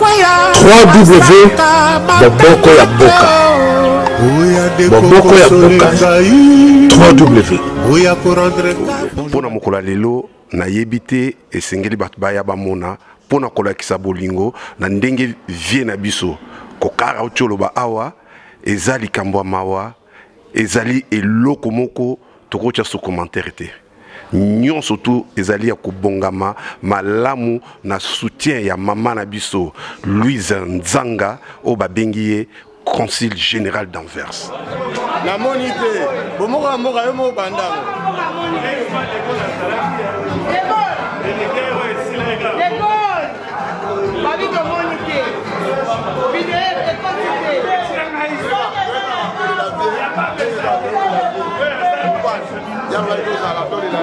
3W Boboko ya Mboka. Boboko ya Mboka 3W. Mpo na mokolo ya lelo nayebi te esengeli bato baya bamona mpo na kolakisa bolingo na ndenge vie na biso kokara oti oloba awa eza likambo ya mawa ezali eloko moko tokotya su commentaire te nyonso tu ezali ya kobongama malamu na soutien ya mama na biso Louise Nzanga oyo babengi ye consul général d'Anvers. Namoni te bomoko ya mboka yo moko bandango. Babi tomoni te. Video ekoti te. Yanga tozala tolela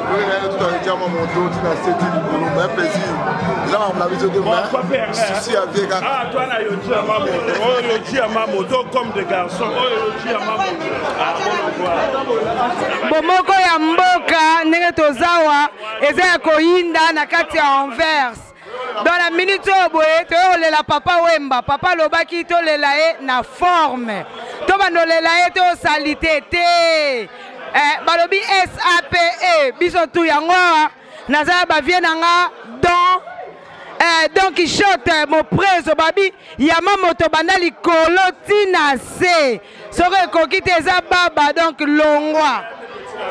tolela ye totatia mwa moto tina seti likolo mais plaisir eza makambo na biso te mais souci ya vie kaka ah toi na yoji ya mamoto oyo yoji ya mamoto comme des garçons oyo yoji ya mamoto ah bomoko ya mboka ndenge tozawa eza ya koyinda na kati ya Anvers dans la minute oyo boye toye kolela papa wemba papa alobaki tolela ye na forme tobanda olela ye tosalite te eh, balobi sape biso tu yango awa naza ya bavie na nga don eh, don quichotte moprezo babi yama moto banda likolo ti na se soki ekoki te eza baba donc longwa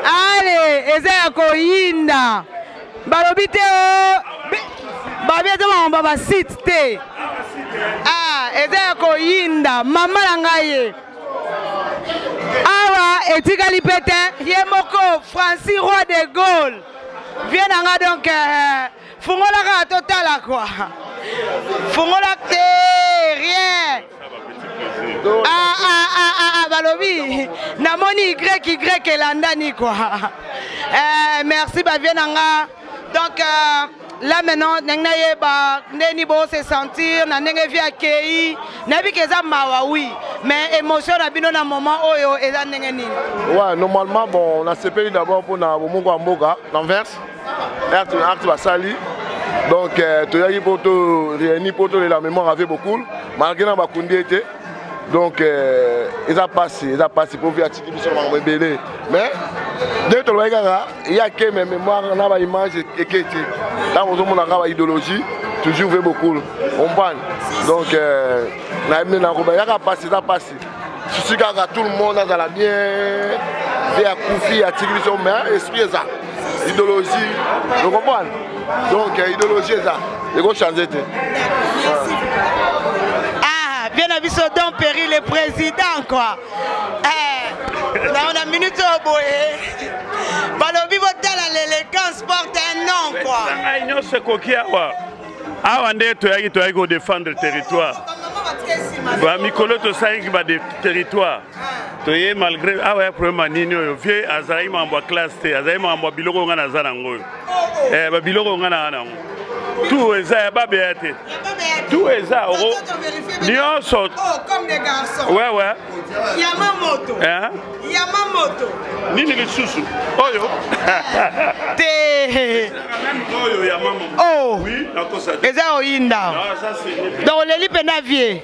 ale eza ya koyinda balobi te o oh, babi eza makambo ya basite te ah, eza ya koyinda mama na ngai ye awa etikali mpe te ye moko francis roi de gaulle vie na ngai donc euh, fungola kaka totala kua fungola te rien ah, ah, ah, ah, ah, balobi namoni yy elandani kua eh, merci bavie na nga donc euh, là maintenant ndenge nayeba ndeni bo se sentir na ndenge vie akei nayebi ke eza mawa oui mais émotion na bino na moment oyo eza ndenge nini ouais normalement bon nasepeli d'abord mpona bomoko ya mboka na verse acte acte basali donc euh, toyaki mpo to réuni mpo tolela mémoire ave bokul malgré na bakundi ye te donc euh, eza mpasi eza mpasi mpo vi atiki biso na makambo ebele mais ndenge tolobaki kaka ye ake me mémoire na baimage eke te ntango ozomona kaka baidéologie toujours ve bokul comprendre donc euh, nayebi nde nakoba yaka mpasi eza mpasi susi kaka tout le monde azala bien mpe akufi atiki biso mais esprit eza idéologie o comprendre donc euh, idéologie eza ekochange te ah bien na biso don péri le président quoi eh, na na minute oyo boye balobi botala l'élégance porte un nom quoi ngai nyonso ekoki awa awa nde toyaki toyaki kodefendre territoire bamikolo tosalaki baterritoire toye malgré awa ya problème ya nini oyo vie azalaki makambo ya classe te azalaki makambo ya biloko oyo ngai naza nango oyo eh, babiloko oyo ngai naa nango tout eza ya babeya te tout eza nyonso wewe Yamamoto. Nini lisusu? Oyo. Te. Oyo Yamamoto. Oh. Oui, nakosa. Eza oyinda. Ah, ça c'est. Donc oleli pena vie.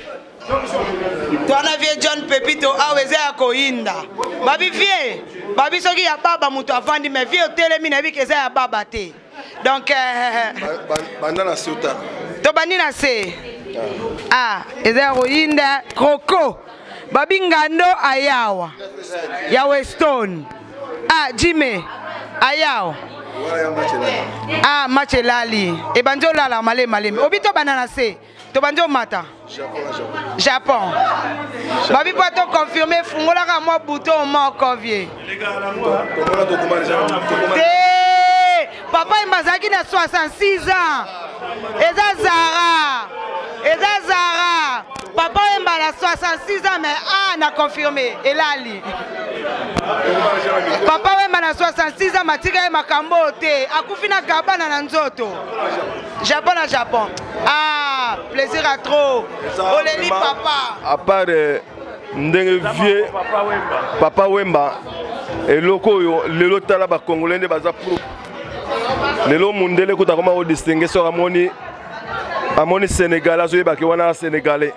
Toana vie John Pepito awa eza ya koyinda. Babi vie, babi soki ya baba moto avandi mais vie otelemi nayebi ke eza ya baba te. Donc euh, banda na se otala. Tobandi na se. Ah, eza ya koyinda croco. Babi ngando ayawa ya Weston. Ah, Jimmy ayawa. Ah, match elali. Ebandi olala malemi malemi. Obi tobanda na se. Tobandi omata. Japon. Babi po to confirmer fungolaka mwa bouton moko vie. Te papa Yemba azalaki na 66 ans. Eza Zara. Eza Zara. Papa Wemba na 66 ans mais ah na confirmé elali. Papa Wemba na 66 ans matika ye makambo te akufi na gabana na nzoto. Japon na Japon. Ah, plaisir à trop. Oleli papa. À part euh, ndenge vieux papa Wemba eloko oyo lelo tala ba congolais nde baza pro lelo mundele kuta koma ko distinguer soki amoni Amoni Sénégal azoyeba ke wana Sénégalais.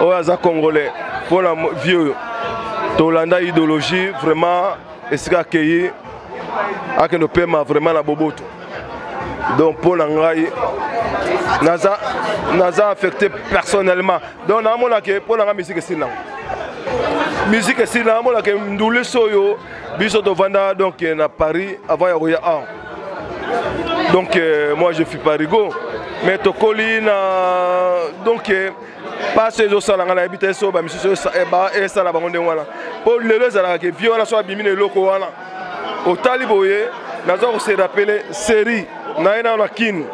Oyo aza Congolais. Mpo na vieux oyo tolanda idéologie vraiment esika akei akende opema vraiment na boboto. Donc mpo na ngai naza naza affecté personnellement. Donc naamona ke mpo na ngai musique esili nango. Musique esili naamona ke ndulisi oyo biso tovanda donc na Paris avant ya koya awa. Donc moi je suis parigo mais tokoli na donc pasi ezosala ngai nayebi te so bamisusu esala bango ndenge wana mpo lelo ezalaka ke vie wana so abimi na eloko wana otali boye naza kose rappeler série naye nano na kini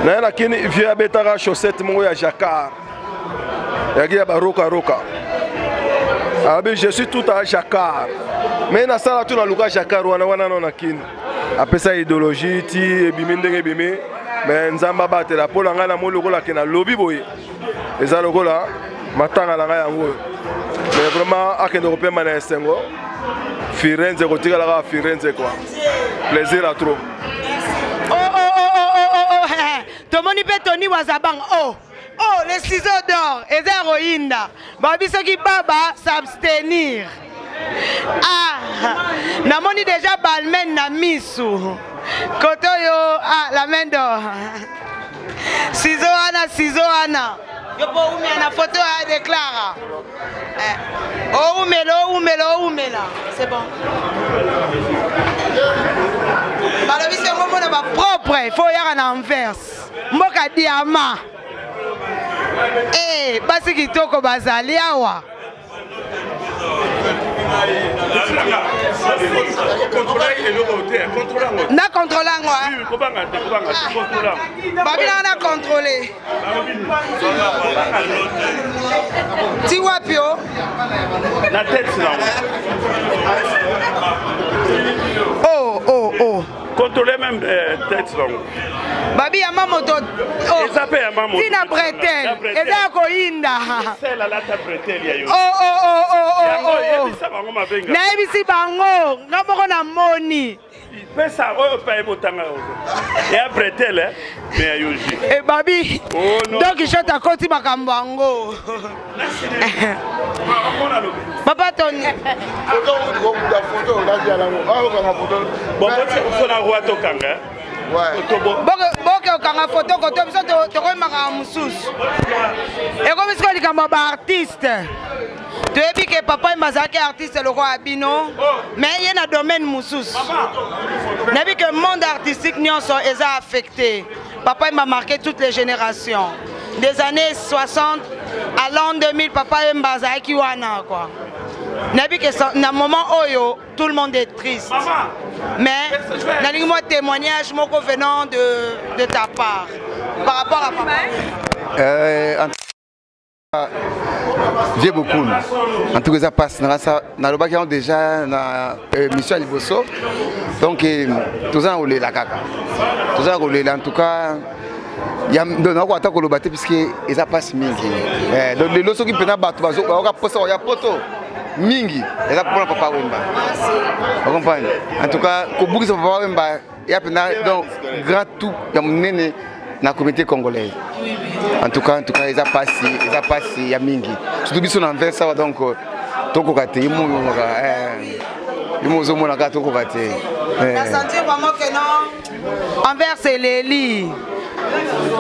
naye na kini vie abetaka chaussette moko ya jacquard yaki ya barokaroka abi je suis tout à jacquard mais nasala tu naluka jacquard wana wana nano na kini apesa idéologie ti ebimi ndenge ebimi mais nzambe abatela mpo na ngai namoni lokola ke nalobi boye eza lokola matanga na ngai yango oyo mais vraiment akende kopema na esengo Firenze kotikala kaka Firenze quoi plaisir à trop. Oh oh oh oh oh oh oh tomoni mpe Tony Wazabang oh oh les ciseaux d'or eza ya koyinda babi soki baba s'abstenir ah namoni déjà balmain na misu kote oyo ah la main d'or ciseau wana ciseau wana yo mpo oumela na foto ya declara eh. oumela oumela oumela c'est bon balobi sengo omona bapropre fo oyaka na anvers mboka diama eh, basi kitoko bazali awa na contrôle yango babilaka na contrôle ti wapi o na tete nango oh oh oh contrôler même euh, tête nango babi ya mamoto oh. eza mpe ya mamoto tina bretel eza ya koyinda oh, oh, nayebisi bango nga moko namoni pesa oyo paye botanga ya bretel eh, mais ya yoji e babi donc shot akoti makambo yango papa tony tokanga boke okanga foto koto biso tokomi makambo mosusu ekomi sikoyo likambo ya baartiste toyebi ke papa yemba azalaki artiste lokola bino mais ye na domaine mosusu nayebi ke monde artistique nyonso eza affecté papa yemba marqué toutes les générations des années 60 à l'an 2000 papa yemba azalaki wana quoi nayebi ke na moment oyo tout le monde est triste mais nalingi mwa témoignage moko venant de, de ta part par rapport à papa euh, Vieux Bokul en tout cas ça passe nalobaki yango déjà na émission ya liboso donc toza na kolela kaka toza na kolela en tout cas nakoka ata koloba te puisque eza mpasi mingi donc lelo soki mpenza bato bayoka mposa koya poto mingi eza mpona papa wemba ocomprendre en tout cas kobukisa papa wemba ya mpenza donc grand tout ya monene na communauté congolaise en tout cas en tout cas eza pasi eza pasi ya mingi surtout biso na Anvers awa donc tokoka te yemomonaka yemo ozomona kaka tokoka te na sentir vraiment que non Anvers eleli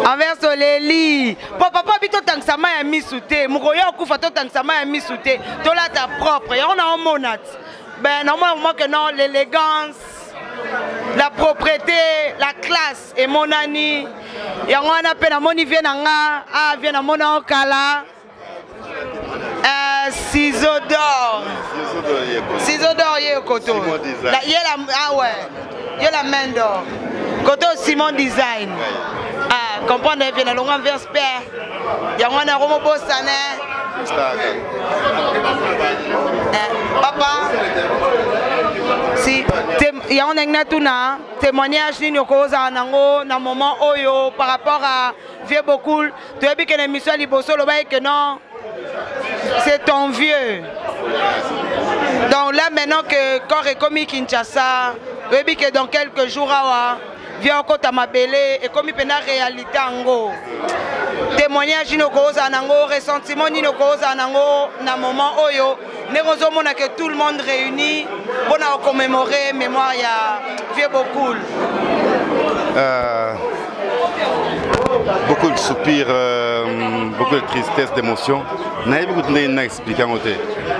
Anvers oleli po papa bi totangisa mai ya misu te mokolo ya okufa totangisa mai ya misu te tolata propre yango naomona ti ben naomona vraiment que non l'élégance la propreté la classe emonani yango wana mpe namoni vie na nga ah vie namona o kala euh, ciseau d'or ciseau d'or ye koto la, ye la, ah ouais ye la main d'or koto Simon design ah comprendre vie na longa verse père yango wana yango mobosana eh, papa si yango ndenge natuna témoignage nini okozala nango na moment oyo par rapport à vieux Bokul toyebi ke na émission ya liboso olobaki ke non c'est ton vieux donc là maintenant que corps ekomi Kinshasa oyebi ke dans quelques jours awa Vieux okota mabele ekomi mpenza réalité yango. Témoignage nini okozala nango, ressentiment nini okozala nango na moment oyo ndenge ozomona que tout le monde réuni mpona kocommémorer mémoire ya vieux Bokul? Beaucoup de soupirs, beaucoup de tristesse, d'émotion. Nayebi kutu ndenge na explique yango te.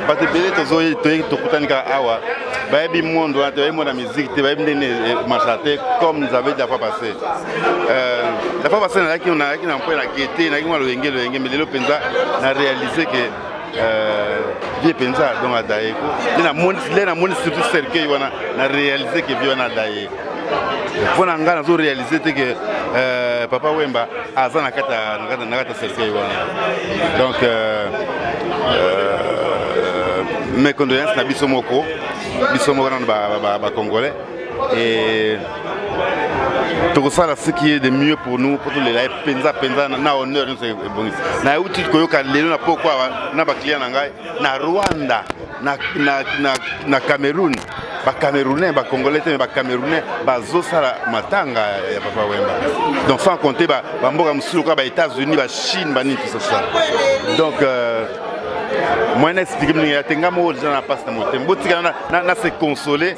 Bato ebele toyei, tokutani kaka awa, bayebi monde wana te, bayebi monde ya musique te, bayebi ndenge emarchaka te. Comme nous avait dit la fois passée, la fois passée nazalaki na mpo na gete, nazalaki mwa loyenge loyenge, mais lelo mpenza na réalise que vieux mpenza donc adaye ko. Nde namoni surtout cercueil wana, na réalise que vieux wana adaye. Mpo na ngai, nazo réalise te que Papa Wemba aza na kati ya cercueil wana. Donc mes condoléances na biso moko, biso moko nano bacongolais, et tokosala ce qui est de mieux pour nous mpo tolela ye mpenza mpenza na honneur nyonso ebongisi. Nayeuti koyoka lelo na poko awa na baclient na ngai na Rwanda, na Cameroun, bacamerounais, bacongolais te, mais bacamerounais bazosala matanga ya Papa Wemba. Donc sans compter bamboka mosusu lokola baÉtats-Unis, baChine, banini, tout ça. Donc moyen na expliquer ndenge ya te. Nga moko déjà na mpasi na motema. Botikala na se consoler,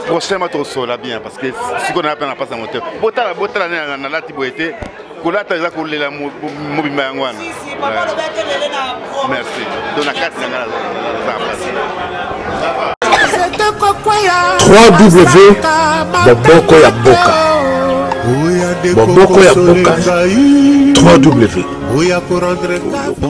prochainement tokosola bien, parce que sikoyo na mpe na mpasi na motema. Botala, botala nde nalati boye te. Kolata eza kolela mobimba yango wana. Merci. Donc na kati na ngai naza mpasi. 3W Boboko ya Mboka, Boboko ya Mboka, 3W.